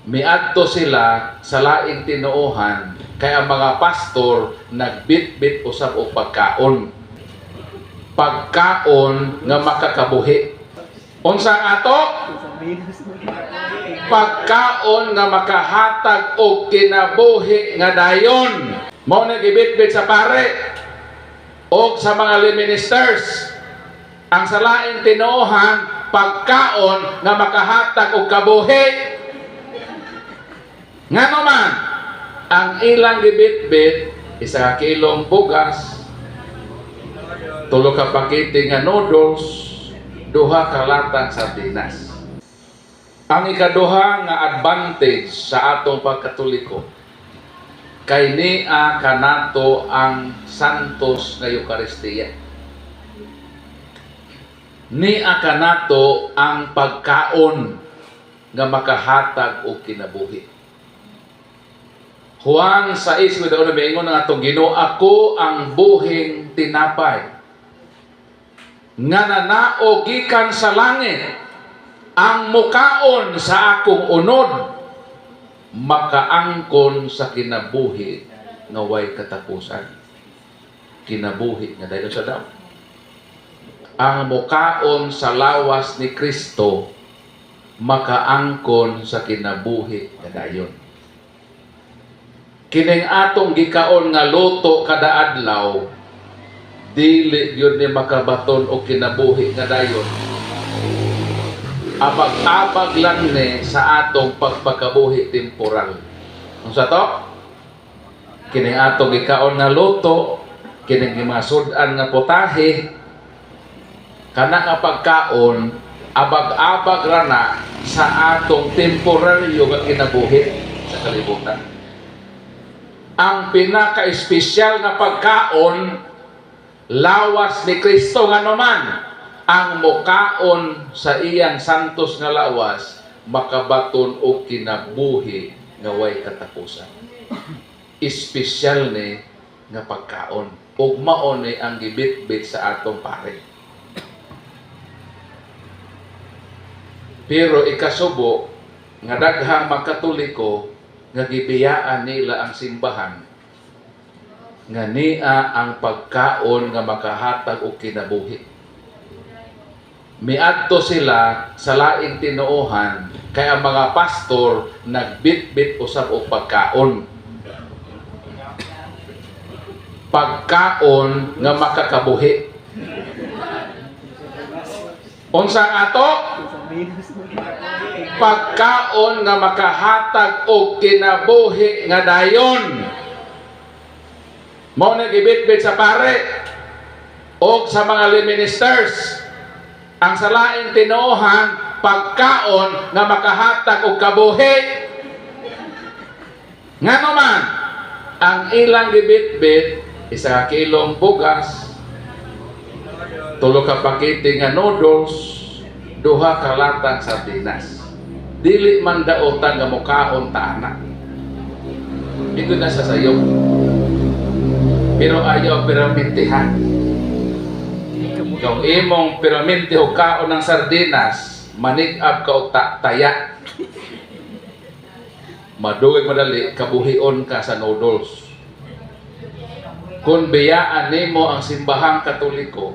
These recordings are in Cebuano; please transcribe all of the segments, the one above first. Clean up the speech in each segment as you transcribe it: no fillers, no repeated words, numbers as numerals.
Miadto sila sa laing tinuohan kay ang mga pastor nagbitbit usab og pagkaon. Pagkaon nga makakabuhi. Unsa ang ato? Pagkaon nga makahatag og kinabuhi nga dayon. Mao na gibitbit sa pare og sa mga lay ministers. Ang sa laing tinuohan, pagkaon nga makahatag og kabuhi. Ngano man, ang ilang gibitbit, 1 ka kilong bugas, 3 ka pakete nga noodles, 2 ka latang sardinas. Ang ikaduha nga advantage sa atong pagkatoliko, kay nia kanato ang santos nga Eukaristiya. Nia kanato ang pagkaon nga makahatag og kinabuhi. Juan 6, miingon ang atong Ginoo, "Ako ang buhing tinapay nga nanaog gikan sa langit. Ang mukaon sa akong unod, makaangkon sa kinabuhi nga way katapusan." Kinabuhi nga dayon sa daw. Ang mukaon sa lawas ni Kristo, makaangkon sa kinabuhi nga dayon. Kining atong gikaon nga luto kada adlaw, dili gyud ni makabaton og kinabuhi nga dayon. Abag-abag lang ni sa atong pagpakabuhi temporal. Unsa to? Kining atong gikaon nga luto, kining mga sud-an nga potahe, kana nga pagkaon, abag-abag ra na sa atong temporaryo nga kinabuhi sa kalibutan. Ang pinaka-espesyal nga pagkaon, lawas ni Kristo. Nga naman, ang mukaon sa iyang santos nga lawas, makabaton og kinabuhi nga way katapusan. Espesyal ni nga pagkaon ug mao ni ang gibitbit sa atong pare. Pero ikasubo nga daghang makatoliko nga gibiyaan nila ang simbahan nga nia ang pagkaon nga makahatag og kinabuhi. Miadto sila sa laing tinuohan kay ang mga pastor nagbitbit usab og pagkaon. Pagkaon nga makakabuhi. Unsa ang ato? Pagkaon nga makahatag og kinabuhi nga dayon. Mao na gibitbit sa pare og sa mga lay ministers. Ang sa laing tinuohan, pagkaon nga makahatag og kabuhi. Ngano man, ang ilang gibitbit, 1 ka kilong bugas, 3 ka pakete nga noodles, 2 ka latang sardinas. Dili man daotan nga mukaon ta ana. Ito na sa sayo. Pero ayaw piramintihan. Kung imong piraminti og kaon ng sardinas, manig-ab ka og taya. Madugay madali, kabuhion ka sa noodles. Kung biyaan nimo ang Simbahang Katoliko,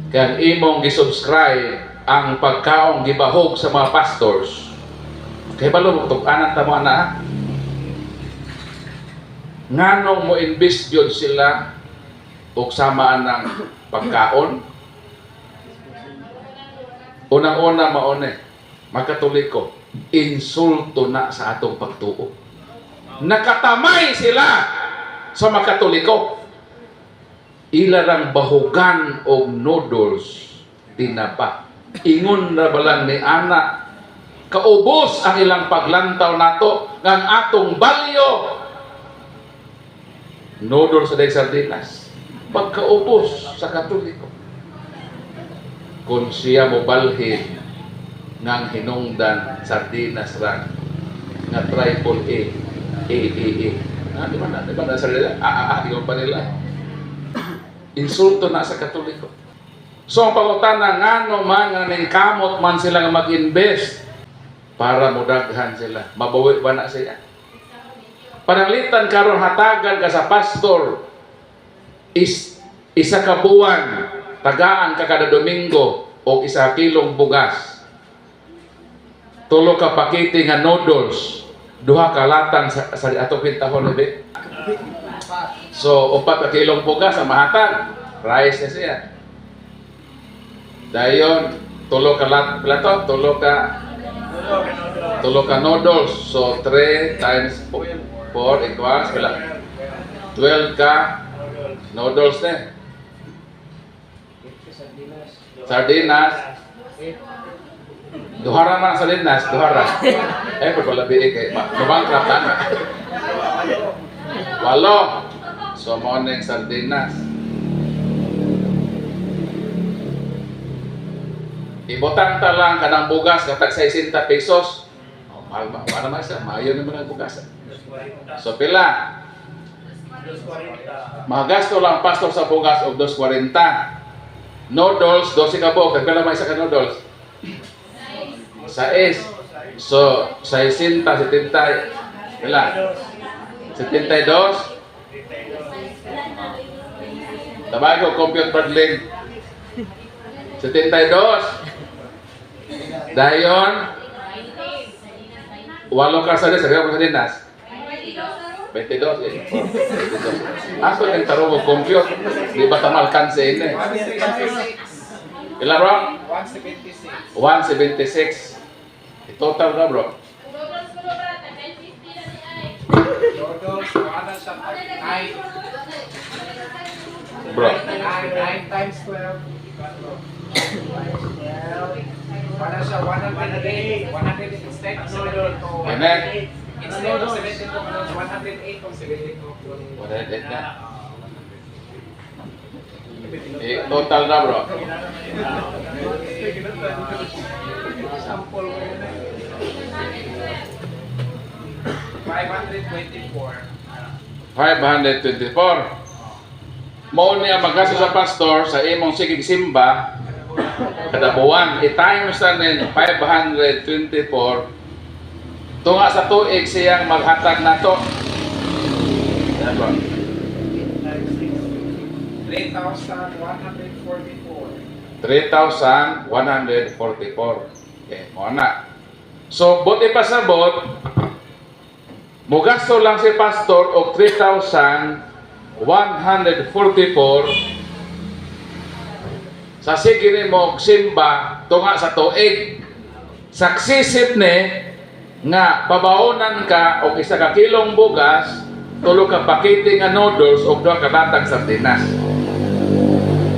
kay ang imong gisubscribe ang pagkaong gibahog sa mga pastors, kay balo mo tug-anan ta mo ana, ha? Nganong mo invest gyud sila og samaan ng pagkaon? Unang-una, maone, makatoliko, insulto na sa atong pagtuo. Nakatamay sila sa makatoliko. Ila rang bahugan og noodles, tinapa. Ingon na ba lang ni ana, kaubos ang ilang paglantaw nato nga ang atong balyo noodles sa sardinas. Pagkaubos sa Katoliko. Kung siya mo balhin ng hinungdan sardinas ra nga triple A A A A. Ah, di ba na? Di ba na sardinas? A A A, ingon pa nila. Insulto na sa Katoliko. So ang pangutana, ngano man nga ningkamot man sila nga mag-invest Para mudaghan sila. Mabawi ba na siya? Pananglitan karon hatagan ka sa pastor is isa ka buwan, tagaan ka kada Domingo og 1 kilong bugas, tulo ka pakete nga noodles, duha ka latang sa atong pintahon be. So 4 ka kilong bugas ang mahatag, rice na siya. Dayon tulo ka lat plato, tulo ka noodles. So 3 times 4 equals pila? 12 ka noodles na. Sardinas. Duhara man ang sardinas, duhara. Eh, pag wala biik kay mabangkrap na. Walo. So, mao na yung sardinas. Ibutang ta lang kanang bugas nga tag 60 pesos. Oh, mahal ba? Wala naman siya. Maayo naman ang bugas. So, pila? Magasto lang pastor sa bugas og 2.40. Noodles, 12 ka buok. Pila man isa ka noodles? 6. So, 60, 70, pila? 72. Tabay ko, compute Bradley. 72. Dayon, walo ka sa sabi ko sa dinas. 22 eh. 22. Aso yung tarong mo compute. Di ba tamal kanse ini? Ilan, bro? 176. 176. I-total na, bro. Noodles, ano siya? 9. Bro. 9 times 12. Times 12. Wala siya, 108. 108 instead of 72. Amen. Instead of 72, 108 kung 72. 108 na. I-total na, bro. Sample mo yun. 524. 524. Mao ni ang magasto sa pastor sa imong sigig simba kada buwan. I-times na nin 524. Tunga sa tuig siyang maghatag nato. Yan, bro. 3,144. 3,144. Okay, mao na. So, buot ipasabot, mugasto lang si pastor og 3,144 sa sige nimo og simba tunga sa tuig. Saksisip ni nga pabaonan ka og 1 ka kilong bugas, 3 ka pakete nga noodles og 2 ka latang sardinas.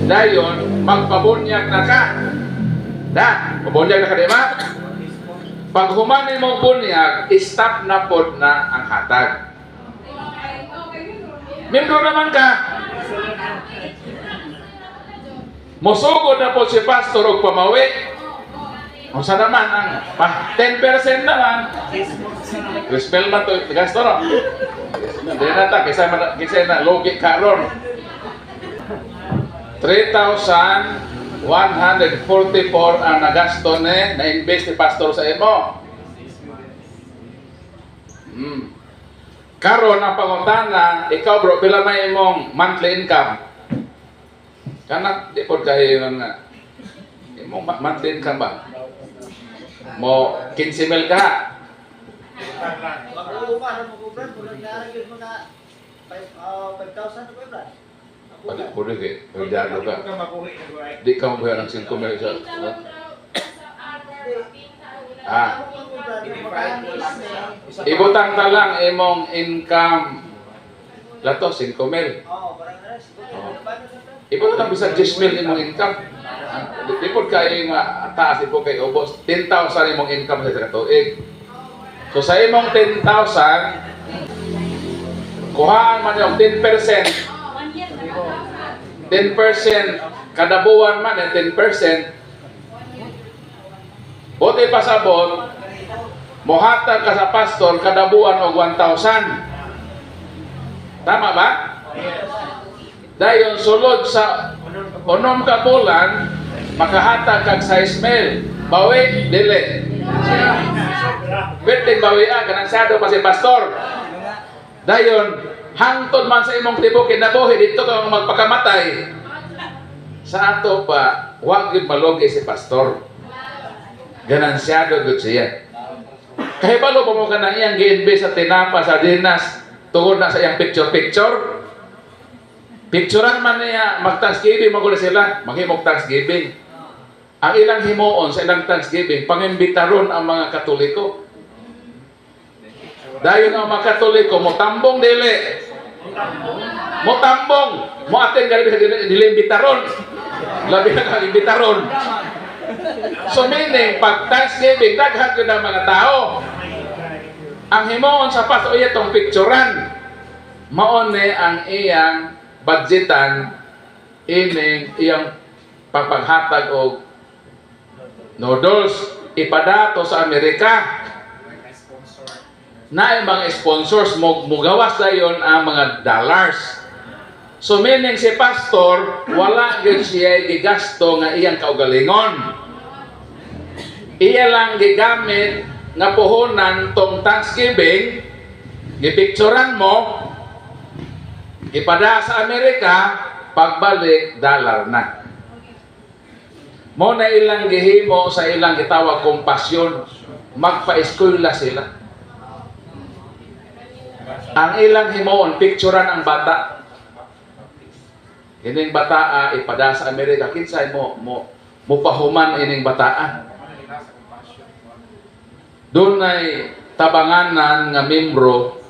Dayon magpabunyag na ka. Da, pabunyag na ka, di ba? Pag human mo bunyag, stop na pod na ang hatag. Membro naman ka. Mosugod na po si pastor og pamawi. Unsa naman ang pa, 10% naman. Respel man to gasto, no. Di na ta kaysa man kaysa na logi karon. 3,144 ang nagasto ni na-invest ni pastor sa imo. Karon ang pangutana, ikaw, bro, pila may imong monthly income? Kana di pod kay nga imong monthly income ba? Mo 15 mil ka. Mag-uuma mo ko, Brad, murag naa gyud mga 5,000 na ko, Brad. Pwede pwede kay pwede ka. Ka mabuhi na buhay. Di ka mabuhay ng 5 mil sa Ah. Ibutang ta lang imong income. Lato 5 mil. Oo, parang na siguro. Oo. Ano ba na sa Brad? Ibutang lang bisag 10 mil imong income. Di pod kay nga taas, di pod kay ubos. 10,000 imong income sa isa ka tuig. So sa imong 10,000, kuhaan man yung 10%. 10% kada buwan man eh, 10%. Buot pasabot, mohatag ka sa pastor kada buwan og 1,000. Tama ba? Dayon sulod sa 6 ka bulan makahatag kag 6 mil. Bawi dili? Pwedeng bawia, ganansado pa si pastor. Dayon, hangtod man sa imong tibok kinabuhi, dito ka magpakamatay. Sa ato pa, wag gyud malugi si pastor. Ganansyado gyud siya. Kahibalo pa mo ka na iyang gi-invest sa tinapa, sa dinas, tungod na sa iyang picture-picture. Picturean man niya, mag-Thanksgiving, magulo sila, maghimog Thanksgiving. Ang ilang himuon sa ilang Thanksgiving, pangimbitaron ang mga Katoliko. Dayon ang mga Katoliko, motambong dili. Motambong, mo-attend gani sa dili imbitaron. Labi na kang imbitaron. So meaning, pag Thanksgiving, daghan gyud ang mga tao. Ang himuon sa pastor, iya tong picturean. Mao ni ang iyang budgetan ining iyang pagpaghatag og noodles ipadato sa Amerika na mga sponsors mo, mugawas dayon ang mga dollars. So meaning, si pastor, wala gyud siya gigasto nga iyang kaugalingon. Iya lang gigamit nga puhunan tong Thanksgiving, gipicturan mo, ipada sa Amerika, pagbalik, dollar na. Mo na ilang gihimo sa ilang gitawag kompasyon, magpa-eskwela sila. Ang ilang himuon, picturean ang bata. Ining bataa ipada sa Amerika, kinsay mo mo mo pahuman ining bataa? Dunay tabanganan nga membro,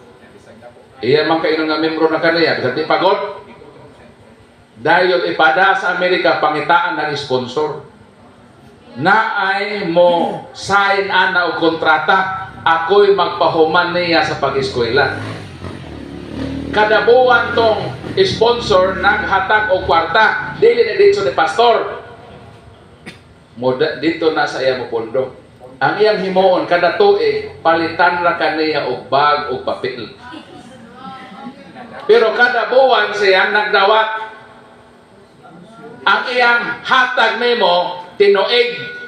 iya man kainon nga membro na kaniya, bisan di pagod. Dayon ipada sa Amerika, pangitaan ng sponsor. Naay mo sign ana og kontrata, ako'y magpahuman niya sa pag-eskwela. Kada buwan tong sponsor naghatag og kwarta, dili na dito ni pastor. Mo dito na sa iya mo pondo. Ang iyang himuon kada tuig, palitan ra kaniya og bag og papel. Pero kada buwan siya nagdawat. Ang iyang hatag nimo tinuig.